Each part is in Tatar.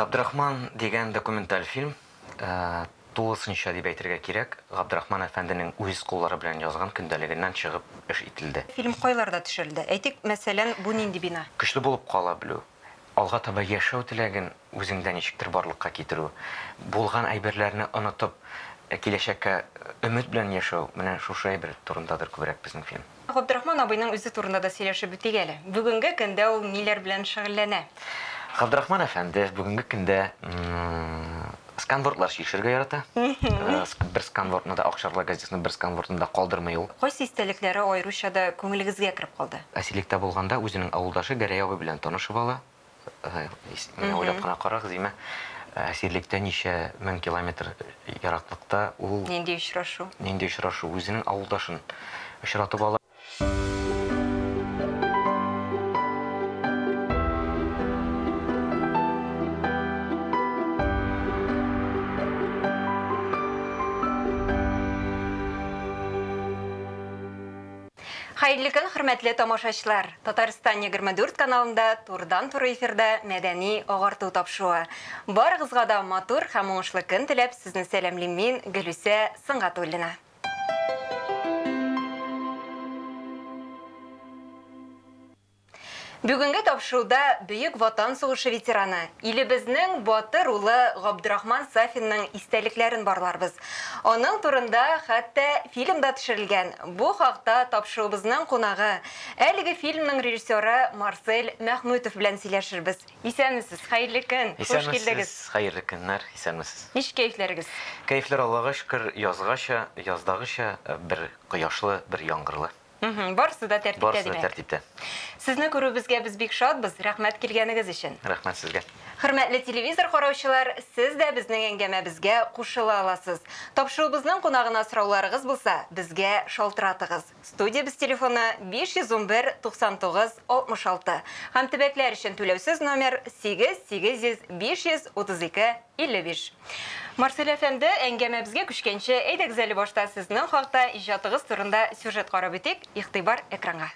Габдрахман дигән документаль фильм, тулысынча дип әйтергә кирәк, Габдрахман әфәнденең үз куллары белән язган көндәлегеннән чыгып эш ителде. Фильм кайларда төшерелде? Әйтик, мәсәлән, бу нинди бина? Көчле булып кала белү, алга таба яшәү теләген үзеңдә ничектер барлыкка китерү, булган әйберләрне онытып, киләчәккә өмет белән яшәү, менә шушы әйбер турындадыр күбрәк безнең фильм. Габдрахман абыйның үзе турында да сөйләшеп үтик әле. Бүгенге көндә ул ниләр белән шөгыльләнә? Габдрахман әфәнде бүгенге көндә сканвордлар чишергә ярата. Бер сканвордны да, Акчарлак газетасының бер сканвордын да калдырмый ул. Кайсы истәлекләре аеруча да күңелегезгә кереп калды? Әсирлектә булганда үзенең авылдашы Гәрәй абый белән танышып ала. Менә уйлап кына карагыз, димә, әсирлектә ничә мең километр ераклыкта ул. Нинди очрашу? Нинди очрашу? Үзенең авылдашын очратып ала. Хәерле көн, хөрмәтле тамашачылар! Татарстан 24 каналында турыдан-туры эфирда мәдәни агарту тапшыруы. Барыгызга да матур һәм уңышлы көн теләп, сезне сәламлим мин, Гөлүсә Сөнгатуллина. Бүгенге тапшыруда Бөек Ватан сугышы ветераны, илебезнең батыр улы Габдрахман Сафинның истәлекләрен барларбыз. Аның турында хәтта фильм да төшерелгән. Бу хакта тапшыруыбызның кунагы, әлеге фильмның режиссеры Марсель Мәхмүтов белән сөйләшербез. Исәнмесез, хәерле көн, хуш килдегез. Исәнмесез, хәерле көннәр, исәнмесез. Ничек кәефләрегез? Кәефләр Аллага шөкер, язгача, яздагыча, бер кояшлы, бер яңгырлы. Барысы да тәртиптә, Барысы да тәртиптә. Сезне күрүебезгә без бик шатбыз, рәхмәт килгәнегез өчен. Рәхмәт сезгә. Хөрмәтле телевизор караучылар, сез дә безнең әңгәмәбезгә кушыла аласыз. Тапшыруыбызның кунагына сорауларыгыз булса, безгә шалтыратыгыз. Студиябез телефоны 511 99 66 һәм төбәкләр өчен түләүсез номер 8 800 532 55. Марсель әфәнде, әңгәмәбезгә күчкәнче, әйдәгез әле башта сезнең хакта, иҗатыгыз турында сюжет карап үтик. Игътибар экранга.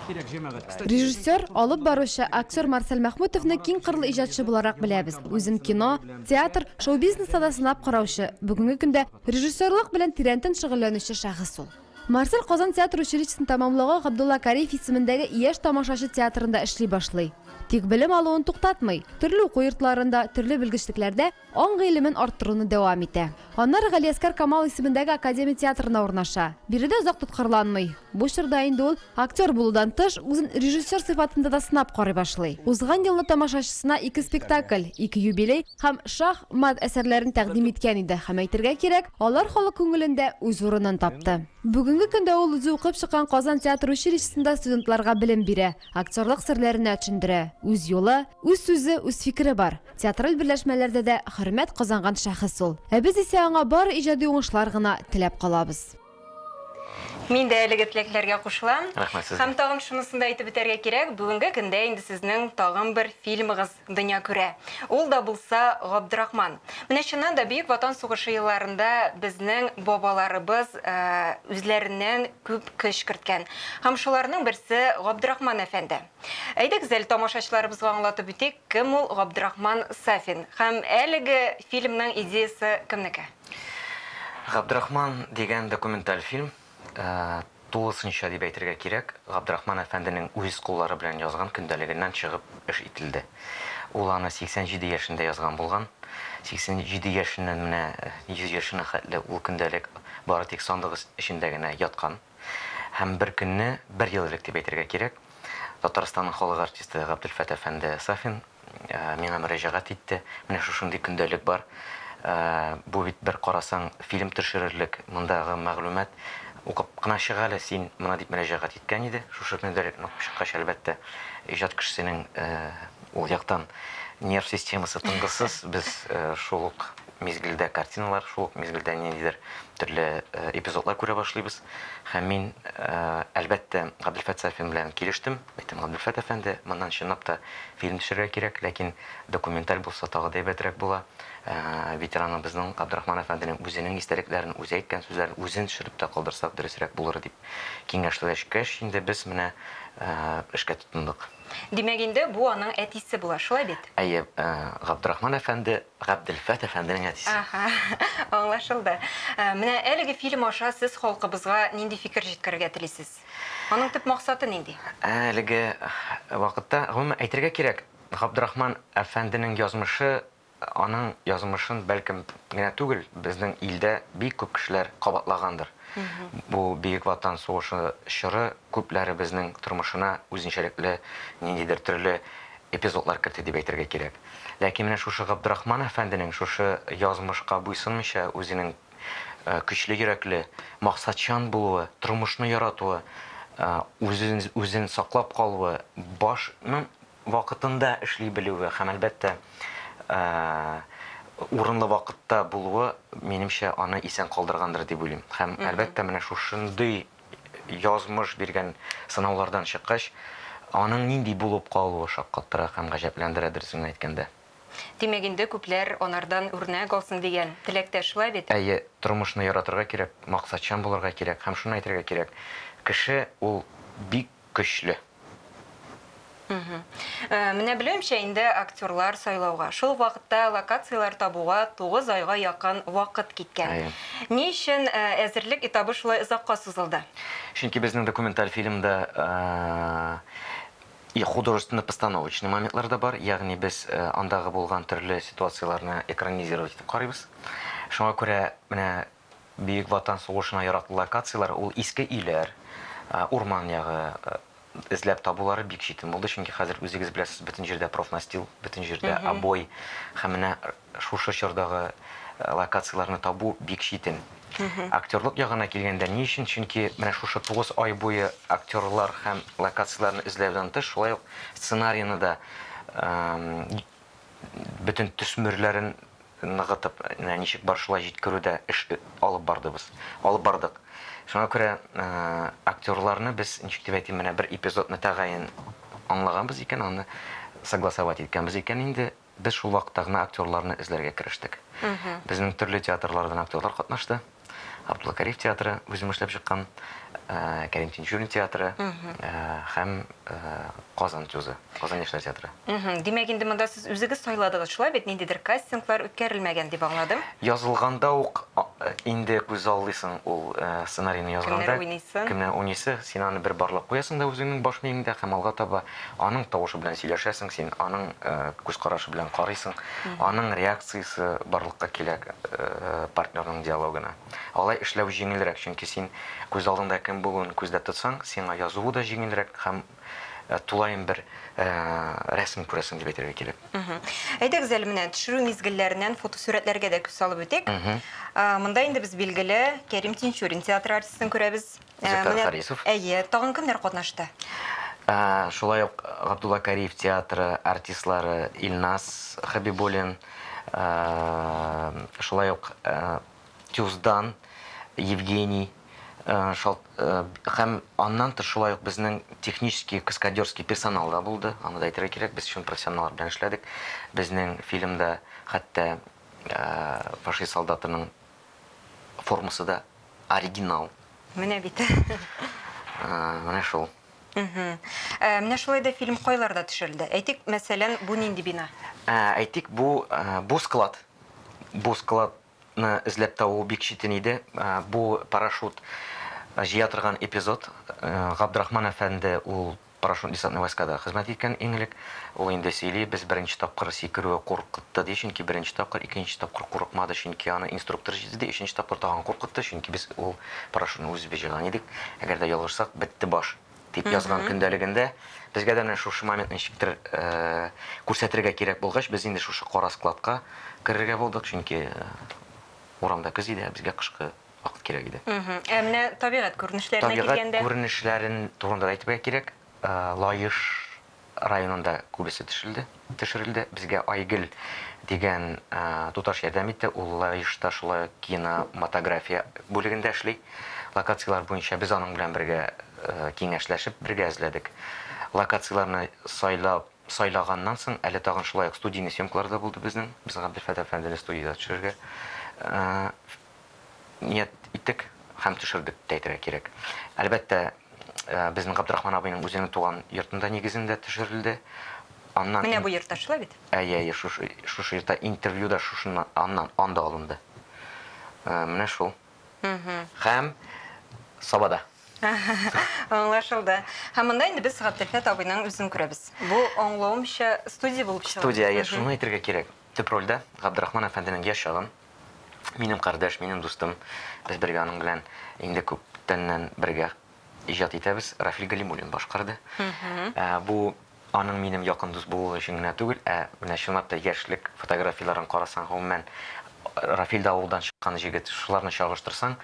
Режиссер, алып баручы, актер Марсель Мәхмүтовны киң кырлы иҗатчы буларак беләбез. Үзен кино, театр, шоу-бизнеста да сынап караучы, бүгенге көндә режиссерлык белән тирәнтен шөгыльләнүче шәхес ул. Марсель Казан театр училищесын тәмамлауга Габдулла Кариев исемендәге Яшь тамашачы театрында эшли башлый. Тик белем алуын туктатмый, төрле уку йортларында, төрле белгечлекләрдә аң гыйлемен арттыруны дәвам итә. Аннары Галиәсгар Камал исемендәге академия театрына урнаша. Биредә озак тоткарланмый. Бу чорда инде ул, актер булудан тыш, үзен режиссер сыйфатында да сынап карый башлый. Узган елны тамашачысына ике спектакль, ике юбилей һәм Шах, мат әсәрләрен тәкъдим иткән иде һәм, әйтергә кирәк, алар халык күңелендә үз урынын тапты. Бүгенге көндә ул үзе укып чыккан Казан театр училищесында студентларга белем бирә, актерлык серләренә төшендерә. Үз юлы, үз сүзе, үз фикере бар. Театраль берләшмәләрдә дә хөрмәт казанган шәхес ул. Ә без исә аңа бары иҗади уңышлар гына теләп калабыз. Мин дә әлеге теләкләргә кушылам. Рәхмәт сезгә. Һәм тагын шунысын да әйтеп үтәргә кирәк, бүгенге көндә инде сезнең тагын бер фильмыгыз дөнья күрә. Ул да булса Габдрахман. Менә чыннан да Бөек Ватан сугышы елларында безнең бабаларыбыз үзләреннән күп көч керткән. Һәм шуларның берсе Габдрахман әфәнде. Әйдәгез әле тамашачыларыбызга аңлатып үтик, кем ул Габдрахман Сафин һәм әлеге фильмның идеясе кемнеке? Габдрахман дигән документаль фильм, тулысынча дип әйтергә кирәк, Габдрахман әфәнденең үз куллары белән язган көндәлегеннән чыгып эш ителде. Ул аны 87 яшендә язган булган. 87 яшеннән менә 100 яшенә хәтле ул көндәлек бары тик сандык эчендә генә яткан. Һәм бер көнне, бер ел элек дип әйтергә кирәк, Татарстанның халык артисты Габделфәт әфәнде Сафин миңа мөрәҗәгать итте. Менә шушындый көндәлек бар. Бу бит бер карасаң, фильм төшерерлек, мондагы мәгълүмат укып кына чык әле син моны дип мөрәҗәгать иткән иде. Шушы көндәлекне укып чыккач, әлбәттә, иҗат кешесенең ул яктан нерв системасы тынгысыз. Без шул ук мизгелдә картиналар, шул ук мизгелдә ниндидер төрле эпизодлар күрә башлыйбыз. Һәм мин, әлбәттә, Габделфәт Сафин белән килештем. Әйттем, Габделфәт әфәнде, моннан чынлап та фильм төшерергә кирәк, ләкин документаль булса тагы да әйбәтрәк була. Ветераныбызның, Габдрахман әфәнденең үзенең истәлекләрен, үзе әйткән сүзләрен үзен төшереп тә калдырсак, дөресрәк булыр дип киңәшләшкәч, инде без менә эшкә тотындык. Димәк инде, бу аның әтисе була, шулай бит? Әйе, Габдрахман әфәнде, Габделфәт әфәнденең әтисе. Аһа, аңлашылды. Менә әлеге фильм аша сез халкыбызга нинди фикер җиткерергә телисез? Аның төп максаты нинди? Әлеге вакытта, гомумән, әйтергә кирәк, Габдрахман әфәнденең язмышы, аның язмышын бәлкем генә түгел, безнең илдә бик күп кешеләр кабатлагандыр. Бу Бөек Ватан сугышы чоры күпләребезнең тормышына үзенчәлекле ниндидер төрле эпизодлар кертте дип әйтергә кирәк. Ләкин менә шушы Габдрахман әфәнденең шушы язмышка буйсынмыйча үзенең көчле йөрәкле, максатчан булуы, тормышны яратуы, үзен үзен саклап калуы, башның вакытында эшли белүе һәм, әлбәттә, урынлы вакытта булуы, минемчә, аны исән калдыргандыр дип уйлыйм. Һәм, әлбәттә, менә шушындый язмыш биргән сынаулардан чыккач, аның нинди булып калуы шаккаттыра һәм гаҗәпләндерә, дөресен генә әйткәндә. Димәк инде, күпләр анардан үрнәк алсын дигән теләктә, шулай бит? Әйе, тормышны яратырга кирәк, максатчан булырга кирәк һәм шуны әйтергә кирәк, кеше ул бик көчле. Менә белүемчә, инде актерлар сайлауга, шул ук вакытта локацияләр табуга 9 айга якын вакыт киткән. Әйе. Ни өчен әзерлек этабы шулай озакка сузылды? Чөнки безнең документаль фильмда и художественно-постановочный моментлар да бар, ягъни без андагы булган төрле ситуацияләрне экранизировать итеп карыйбыз. Шуңа күрә менә Бөек Ватан сугышына яраклы локацияләр, ул иске өйләр, урман ягы эзләп табулары бик читен булды, чөнки хәзер үзегез беләсез, бөтен җирдә профнастил, бөтен җирдә обой, һәм менә шушы чордагы локацияләрне табу бик читен. Актерлык ягына килгәндә, ни өчен? Чөнки менә шушы 9 ай буе актерлар һәм локацияләрне эзләүдән тыш, шулай ук сценарийны да бөтен төсмерләрен ныгытып, менә ничек бар шулай җиткерүдә эш алып бардыбыз, алып бардык. Шуңа күрә актерларны без, ничек дип әйтим, менә бер эпизодны тәгаен аңлаганбыз икән, аны согласовать иткәнбез икән инде, без шул вакытта гына актерларны эзләргә керештек. Безнең төрле театрлардан актерлар катнашты. Абдулла Кариев театры, үзем эшләп чыккан, Кәрим Тинчурин театры һәм Казан ТЮЗы, Казан яшьләр театры. Димәк, инде монда сез үзегез сайладыгыз, шулай бит? Ниндидер кастинглар үткәрелмәгән дип аңладым. Язылганда ук инде күзаллыйсың ул сценарийны язганда. Кемнәр уйныйсын? Кемнәр уйныйсы, син аны бер барлап куясың да үзеңнең баш миеңдә һәм алга таба аның тавышы белән сөйләшәсең, син аның күз карашы белән карыйсың, аның реакциясе барлыкка килә партнерның диалогына. Алай эшләү җиңелрәк, чөнки син күз алдыңда кем булуын күздә тотсаң, сиңа язуы да җиңелрәк һәм тулаем бер рәсем күрәсең дип әйтергә кирәк. Әйдәгез әле менә төшерү мизгелләреннән фотосурәтләргә дә күз салып үтик. Монда инде без билгеле Кәрим Тинчурин театры артистын күрәбез. Зөфәр Харисов. Әйе, тагын кемнәр катнашты? Шулай ук Габдулла Кариев театры артистлары Илназ Хабибуллин, шулай ук ТЮЗдан Евгений һәм аннан тыш шулай ук безнең технический каскадерский персонал да булды. Аны да әйтергә кирәк, без чын профессионаллар белән эшләдек. Безнең фильмда хәтта фашист солдатының формасы да оригинал. Менә бит. Менә шул. Менә шулай да фильм кайларда төшерелде? Әйтик, мәсәлән, бу нинди бина? Әйтик, бу бу склад. Бу складны эзләп табу бик читен иде. Бу парашют җыя торган эпизод. Габдрахман әфәнде ул парашют десантный войскада хезмәт иткән иң элек. Ул инде сөйли, без беренче тапкыр сикерүе куркытты ди, чөнки беренче тапкыр, икенче тапкыр курыкмады, чөнки аны инструктор җитте ди, өченче тапкыр тагын куркытты, чөнки без ул парашютны үзебез җыйган идек. Әгәр дә ялгышсак, бетте баш, дип язган көндәлегендә. Безгә дә менә шушы моментны ничектер күрсәтергә кирәк булгач, без инде шушы кара складка керергә булдык, чөнки урамда көз иде, ә безгә кышкы вакыт кирәк иде. Ә менә табигать күренешләренә Табигать килгәндә? күренешләрен турында да әйтергә кирәк. Лаеш районында күбесе төшелде, төшерелде. Безгә Айгөл дигән туташ ярдәм итте. Ул Лаешта шулай ук кинематография бүлегендә эшли. Локацияләр буенча без аның белән бергә киңәшләшеп, бергә эзләдек. Локацияләрне сайлап, сайлаганнан соң әле тагын шулай ук студийный съемкалар да булды безнең. Без Габделфәт әфәндене студиядә төшерергә ният иттек һәм төшердек дип әйтергә кирәк. Әлбәттә, Безнең Габдрахман абыйның үзенең туган йортында нигезендә төшерелде. Аннан Менә бу йортта шулай бит? Әйе, әйе, шушы, шушы йортта интервью да шушыннан, аннан, анда алынды. Менә шул. Һәм Сабада. Аңлашылды. Һәм монда инде без Габделфәт абыйның үзен күрәбез. Бу, аңлавымча, студия булып чыга. Студия, әйе, шуны әйтергә кирәк. Төп рольдә Габдрахман әфәнденең яшь чагын. Минем кардәш, минем дустым. Без бергә аның белән инде күптәннән бергә иҗат итәбез. Рафил Галимуллин башкарды. Бу аның минем якын дус булуы өчен генә түгел, ә менә чынлап та яшьлек фотографияләрен карасаң, гомумән, Рафил дә авылдан чыккан җегет, шуларны чагыштырсаң,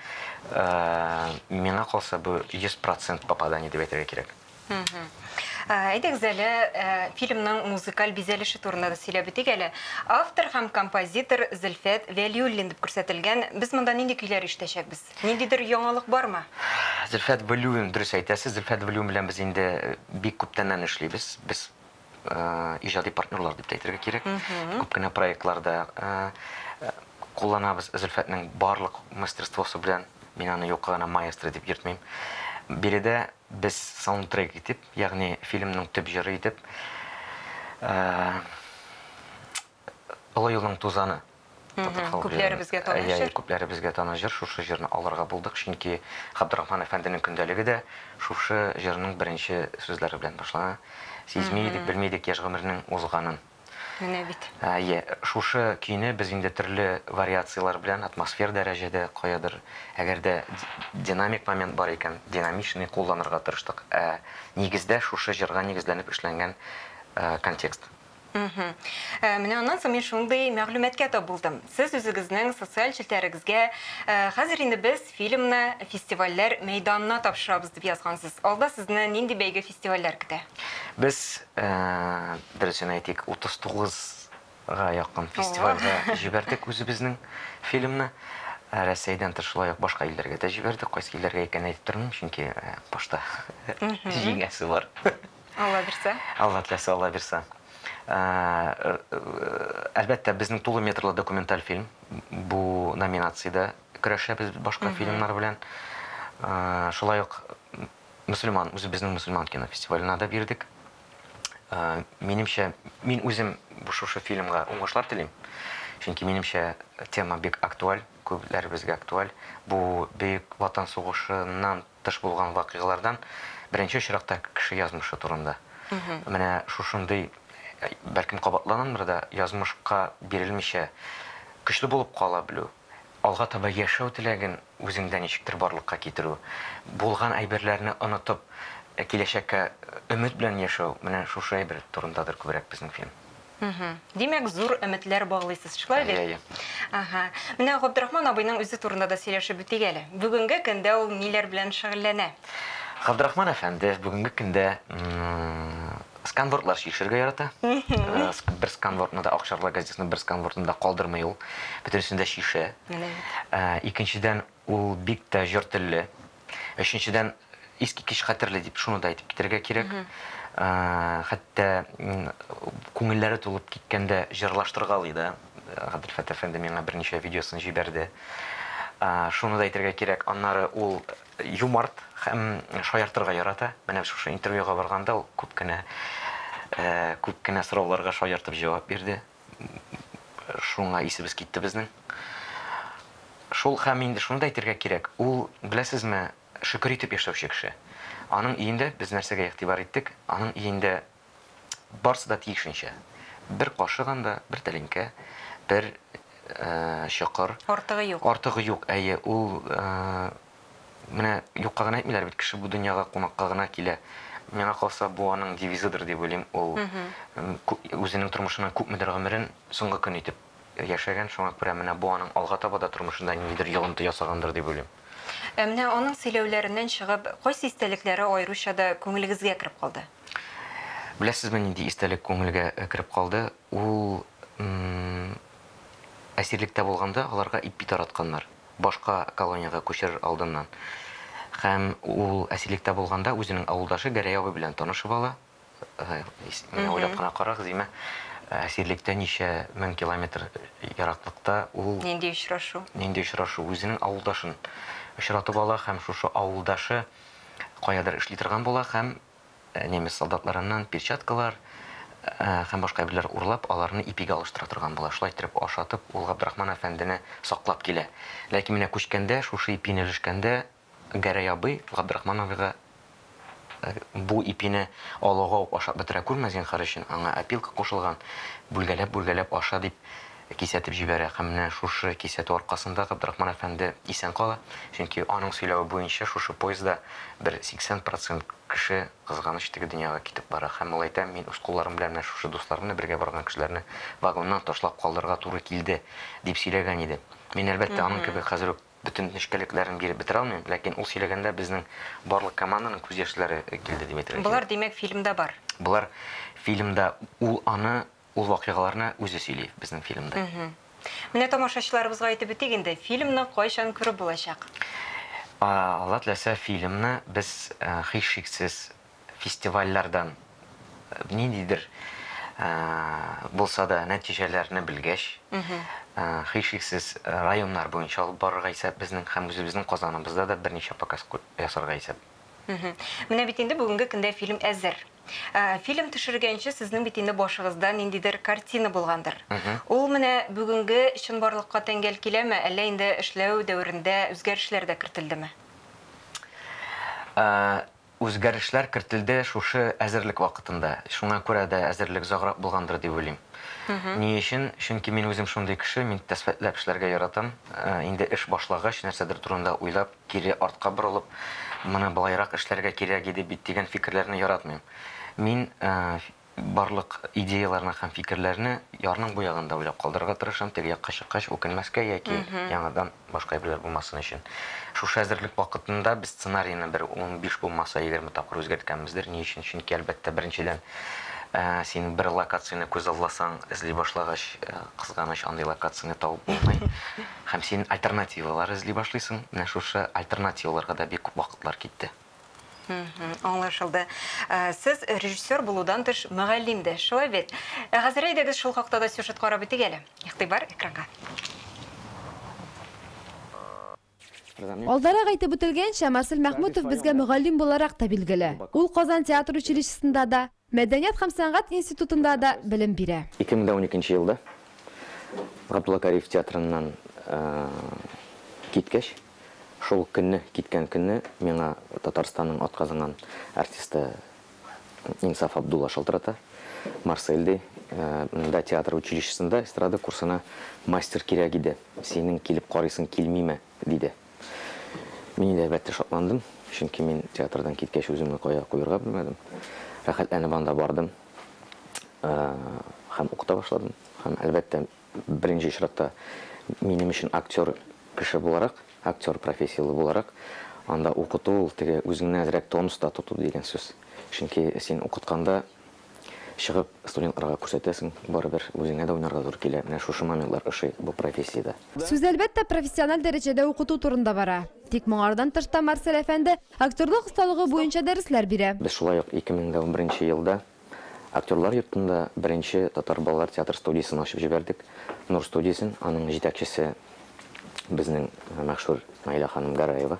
миңа калса, бу 100% попадание дип әйтергә кирәк. Әйдәгез әле, фильмның музыкаль бизәлеше турында да сөйләп үтик әле. Автор һәм композитор Зөлфәт Вәлиуллин дип күрсәтелгән. Без монда нинди көйләр ишетәчәкбез? Ниндидер яңалык бармы? Зөлфәт Вәлиуллин, дөрес әйтәсез. Зөлфәт Вәлиуллин белән без инде бик күптәннән эшлибез. Без иҗади партнерлар дип тә әйтергә кирәк. Күп кенә проектларда кулланабыз Зөлфәтнең барлык мастерствосы белән. Мин аны юкка гына маэстро дип йөртмим. Биредә без саундтрек итеп, ягъни фильмның төп җыры итеп, Олы юлның тузаны татар халык җырын. Күпләребезгә таныш җыр. Әйе, күпләребезгә таныш җыр. Шушы җырны алырга булдык, чөнки Габдрахман әфәнденең көндәлеге дә шушы җырның беренче сүзләре белән башлана. Сизми идек, белми идек яшь гомернең узганын. Менә бит. Әйе, шушы көйне без инде төрле вариацияләр белән, атмосфер дәрәҗәдә каядыр, әгәр дә динамик момент бар икән, динамичный кулланырга тырыштык. Ә нигездә шушы җырга нигезләнеп эшләнгән контекст. Менә аннан соң мин шундый мәгълүматка тап булдым. Сез үзегезнең социаль челтәрегезгә, хәзер инде без фильмны фестивальләр мәйданына тапшырабыз дип язгансыз. Алда сезне нинди бәйге фестивальләр көтә? Без, дөресен әйтик, 39 га якын фестивальгә җибәрдек үзебезнең фильмны. Рәсәйдән тыш шулай ук башка илләргә дә җибәрдек. Кайсы илләргә икәнен әйтеп тормыйм, чөнки башта җиңәсе бар. Алла бирсә. Алла теләсә, Алла бирсә. Әлбәттә, безнең тулы метрлы документаль фильм бу номинациядә көрәшәбез башка фильмнар белән. Шулай ук мөселман, үзебезнең мөселман кинофестиваленә дә бирдек. Минемчә, мин үзем бу шушы фильмга уңышлар телим. Чөнки минемчә тема бик актуаль, күпләребезгә актуаль. Бу Бөек Ватан сугышыннан тыш булган вакыйгалардан беренче очракта кеше язмышы турында. Менә шушындый, бәлкем кабатланамдыр да, язмышка бирелмичә көчле булып кала белү, алга таба яшәү теләген үзеңдә ничектер барлыкка китерү, булган әйберләрне онытып, киләчәккә өмет белән яшәү, менә шушы әйбер турындадыр күбрәк безнең фильм. Димәк, зур өметләр баглыйсыз, шулай бит? Әйе, әйе. Ага. Менә Габдрахман абыйның үзе турында да сөйләшеп үтик әле. Бүгенге көндә ул ниләр белән шөгыльләнә? Габдрахман әфәнде бүгенге көндә сканвордлар чишергә ярата. Бер сканвордны да, Акчарлак газетасының бер сканвордын да калдырмый ул. Бөтенесен дә чишә. Менә бит. Икенчедән, ул бик тә җор телле. Өченчедән, искиткеч хәтерле дип шуны да әйтеп китәргә кирәк. Хәтта күңелләре тулып киткәндә җырлаштыргалый да. Габделфәт әфәнде миңа берничә видеосын җибәрде. Шуны да әйтергә кирәк, аннары ул юмарт һәм шаяртырга ярата. Менә шушы интервьюга барганда ул күп кенә күп кенә сорауларга шаяртып җавап бирде. Шуңа исебез китте безнең. Шул һәм инде шуны да әйтергә кирәк, ул, беләсезме, шөкер итеп яшәүче кеше. Аның өендә без нәрсәгә игътибар иттек, аның өендә барсы да тиешенчә. Бер кашык анда, бер тәлинкә, бер чокыр. Артыгы юк. Артыгы юк, әйе. Ул менә юкка гына әйтмиләр бит, кеше бу дөньяга кунакка гына килә. Миңа калса, бу аның девизыдыр дип уйлыйм. Ул үзенең тормышының күпмедер гомерен соңгы көн итеп яшәгән, шуңа күрә менә бу аның алга таба да тормышында ниндидер йогынты ясагандыр дип уйлыйм. Ә менә аның сөйләүләреннән чыгып, кайсы истәлекләре аеруча да күңелегезгә кереп калды? Беләсезме, нинди истәлек күңелгә кереп калды? Ул әсирлектә булганда аларга ипи таратканнар, башка колониягә күчерер алдыннан. Һәм ул әсирлектә булганда үзенең авылдашы Гәрәй абый белән танышып ала. Менә уйлап кына карагыз, димә, әсирлектә ничә мең километр ераклыкта ул Нинди очрашу? Нинди очрашу? Үзенең авылдашын очратып ала һәм шушы авылдашы каядыр эшли торган була һәм немец солдатларыннан перчаткалар һәм башка әйберләр урлап, аларны ипигә алыштыра торган була. Шулай иттереп ашатып, ул Габдрахман әфәндене саклап килә. Ләкин менә күчкәндә, шушы ипине өлешкәндә, Гәрәй абый Габдрахман абыйга бу ипине алуга ук ашап бетерә күрмә, зинһар өчен, аңа опилка кушылган, бүлгәләп-бүлгәләп аша дип кисәтеп җибәрә. Һәм менә шушы кисәтү аркасында Габдрахман әфәнде исән кала. Чөнки аның сөйләве буенча шушы поездда бер 80 процент кеше кызганыч теге дөньяга китеп бара. Һәм ул әйтә, мин үз кулларым белән менә шушы дусларымны, бергә барган кешеләрне вагоннан ташлап калдырырга туры килде, дип сөйләгән иде. Мин, әлбәттә, аның кебек хәзер үк бөтен нечкәлекләрен биреп бетерә алмыйм, ләкин ул сөйләгәндә безнең барлык команданың күз яшьләре килде дип әйтергә кирәк. Болар, димәк, фильмда бар. Болар фильмда, ул аны, ул вакыйгаларны үзе сөйли безнең фильмда. Менә тамашачыларыбызга әйтеп үтик инде, фильмны кайчан күреп булачак? Алла теләсә, фильмны без һичшиксез фестивальләрдән ниндидер булса да нәтиҗәләрне белгәч, һичшиксез районнар буенча алып барырга исәп безнең һәм үзебезнең Казаныбызда да берничә показ ясарга исәп. Менә бит инде бүгенге көндә фильм әзер. Фильм төшергәнче сезнең бит инде башыгызда ниндидер картина булгандыр. Ул менә бүгенге чынбарлыкка тәңгәл киләме, әллә инде эшләү дәверендә үзгәрешләр дә кертелдеме? Үзгәрешләр кертелде шушы әзерлек вакытында. Шуңа күрә дә әзерлек озаграк булгандыр дип уйлыйм. Ни өчен? Чөнки мин үзем шундый кеше, мин тәсфәтләп эшләргә яратам. Инде эш башлагач, нәрсәдер турында уйлап, кире артка борылып, моны былайрак эшләргә кирәк иде бит дигән фикерләрне яратмыйм. Мин барлык идеяларны һәм фикерләрне ярның бу ягында уйлап калдырырга тырышам, теге якка чыккач үкенмәскә яки яңадан башка әйберләр булмасын өчен. Шушы әзерлек вакытында без сценарийны бер 15 булмаса 20 тапкыр үзгәрткәнбездер. Ни өчен? Чөнки, әлбәттә, беренчедән, син бер локацияне күзалласаң, эзли башлагач, кызганыч, андый локацияне табып булмый. Һәм син альтернативалар эзли башлыйсың. Менә шушы альтернативаларга да бик күп вакытлар китте. Аңлашылды. Сез режиссер булудан тыш мөгаллим дә, шулай бит? Ә хәзер әйдәгез шул хакта да сюжет карап үтик әле. Игътибар экранга. Алдарак әйтеп үтелгәнчә, Марсель Мәхмүтов безгә мөгаллим буларак та билгеле. Ул Казан театр училищесында да, Мәдәният һәм сәнгать институтында да белем бирә. 2012 елда Габдулла Кариев театрыннан киткәч, шул көнне, киткән көнне миңа Татарстанның атказанган артисты Инсаф Абдулла шалтырата. Марсель ди, монда театр училищесында эстрада курсына мастер кирәк иде. Синең килеп карыйсың килмиме? Диде. Мин инде әлбәттә шатландым, чөнки мин театрдан киткәч үземне кая куярга белмәдем. Рәхәтләнеп анда бардым һәм укыта башладым. Һәм әлбәттә, беренче очракта минем өчен актер кеше буларак, актер профессияле буларак, анда укыту ул теге үзеңне әзрәк тонуста тоту дигән сүз. Чөнки син укытканда чыгып студентларга күрсәтәсең, барыбер үзеңә дә уйнарга туры килә. Менә шушы моментлар ошый бу профессиядә. Сүз әлбәттә профессиональ дәрәҗәдә укыту турында бара. Тик моңардан тыш та Марсель әфәнде актерлык осталыгы буенча дәресләр бирә. Без шулай ук 2011 елда Актерлар йортында беренче татар балалар театр студиясен ачып җибәрдек. Нур студиясен, аның җитәкчесе безнең мәшһүр Наилә ханым Гараева.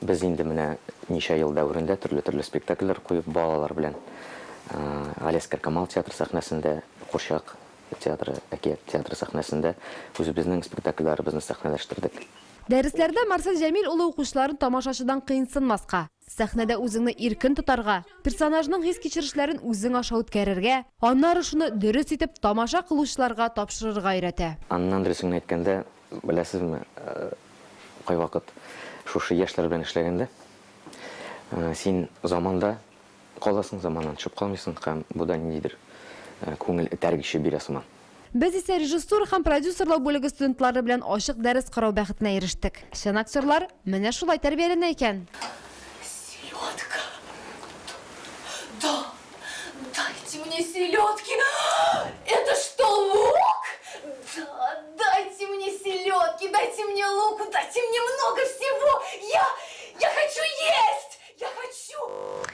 Без инде менә ничә ел дәверендә төрле-төрле спектакльләр куеп балалар белән Галиәсгар Камал театр сәхнәсендә, Курчак театры, Әкият театры сәхнәсендә үзебезнең спектакльләребезне сәхнәләштердек. Дәресләрдә Марсель Җәмил улы укучыларын тамашачыдан кыенсынмаска, сәхнәдә үзеңне иркен тотарга, персонажның хис-кичерешләрен үзең аша үткәрергә, аннары шуны дөрес итеп тамаша кылучыларга тапшырырга өйрәтә. Аннан дөресен генә әйткәндә, беләсезме, кайвакыт шушы яшьләр белән эшләгәндә, син заманда каласың, заманнан төшеп калмыйсың һәм бу да ниндидер күңел этәргече бирә сыман. Без исә режиссура һәм продюсерлау бүлеге студентлары белән ачык дәрес карау бәхетенә ирештек. Чын актерлар менә шулай тәрбияләнә икән. Селедка. Да, дайте мне селедки. Это что, лук? Да, дайте мне селедки, дайте мне луку, дайте мне много всего. Я хочу есть, я хочу.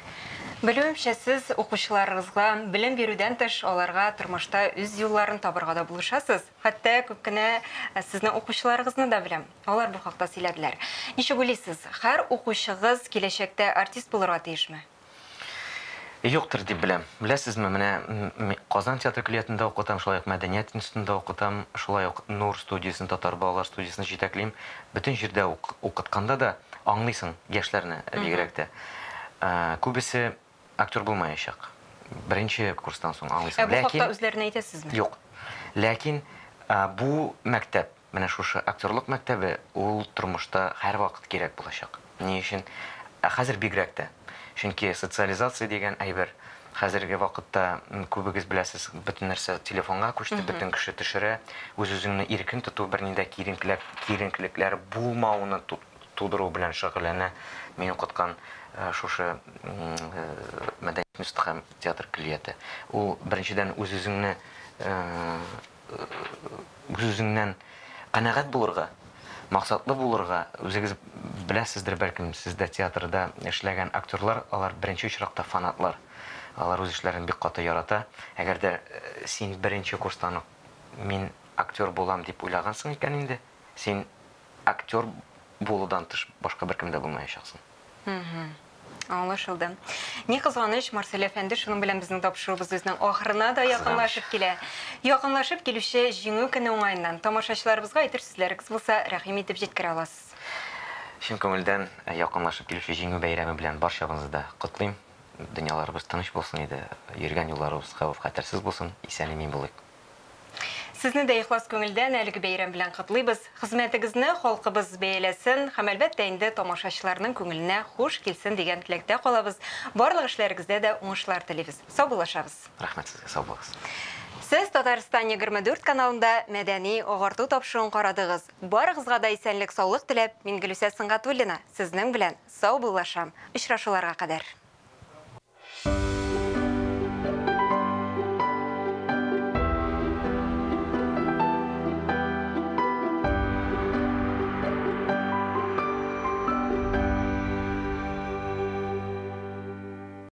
Белүемчә, сез укучыларыгызга белем бирүдән тыш, аларга тормышта үз юлларын табырга да булышасыз. Хәтта күп кенә сезнең укучыларыгызны да беләм. Алар бу хакта сөйләделәр. Ничек уйлыйсыз, һәр укучыгыз киләчәктә артист булырга тиешме? Юктыр дип беләм. Беләсезме, менә Казан театр көллиятендә укытам, шулай ук Мәдәният институтында укытам, шулай ук Нур студиясен, татар балалар студиясен җитәклим. Бөтен җирдә укытканда да аңлыйсың яшьләрне бигрәк тә. Күбесе актер булмаячак. Беренче курстан соң аңлыйсың. Ә бу хакта үзләренә әйтәсезме? Юк. Ләкин бу мәктәп, менә шушы актерлык мәктәбе, ул тормышта һәрвакыт кирәк булачак. Ни өчен? Ә хәзер бигрәк тә. Чөнки социализация дигән әйбер хәзерге вакытта күбегез беләсез, бөтен нәрсә телефонга күчте, бөтен кеше төшерә. Үз-үзеңне иркен тоту, бернинди киеренкелек, киеренкелекләр булмауны тудыру белән шөгыльләнә. Мин укыткан шушы мәдәният институты һәм театр көллияте. Ул беренчедән үз-үзеңне үз-үзеңнән канәгать булырга, максатлы булырга, үзегез беләсездер, бәлкем, сез дә театрда эшләгән актерлар, алар беренче очракта фанатлар. Алар үз эшләрен бик каты ярата. Әгәр дә син беренче курстан ук мин актер булам дип уйлагансың икән инде, син актер булудан тыш башка беркем дә булмаячаксың. Аңлашылды. Ни кызганыч, Марсель әфәнде, шуның белән безнең тапшыруыбыз үзенең ахырына да якынлашып килә. Якынлашып килүче Җиңү көне уңаеннан тамашачыларыбызга әйтер сүзләрегез булса, рәхим итеп җиткерә аласыз. Чын күңелдән якынлашып килүче Җиңү бәйрәме белән барчабызны да котлыйм. Дөньяларыбыз тыныч булсын иде, йөргән юлларыбыз хәвеф-хәтәрсез булсын, исән-имин булыйк. Сезне дә ихлас күңелдән әлеге бәйрәм белән котлыйбыз. Хезмәтегезне халкыбыз бәяләсен һәм, әлбәттә инде, тамашачыларның күңеленә хуш килсен дигән теләктә калабыз. Барлык эшләрегездә дә уңышлар телибез. Саубуллашабыз. Рәхмәт сезгә, сау булыгыз. Сез Татарстан 24 каналында Мәдәни агарту тапшыруын карадыгыз. Барыгызга да исәнлек-саулык теләп, мин Гөлүсә Сөнгатуллина сезнең белән саубуллашам. Очрашуларга кадәр.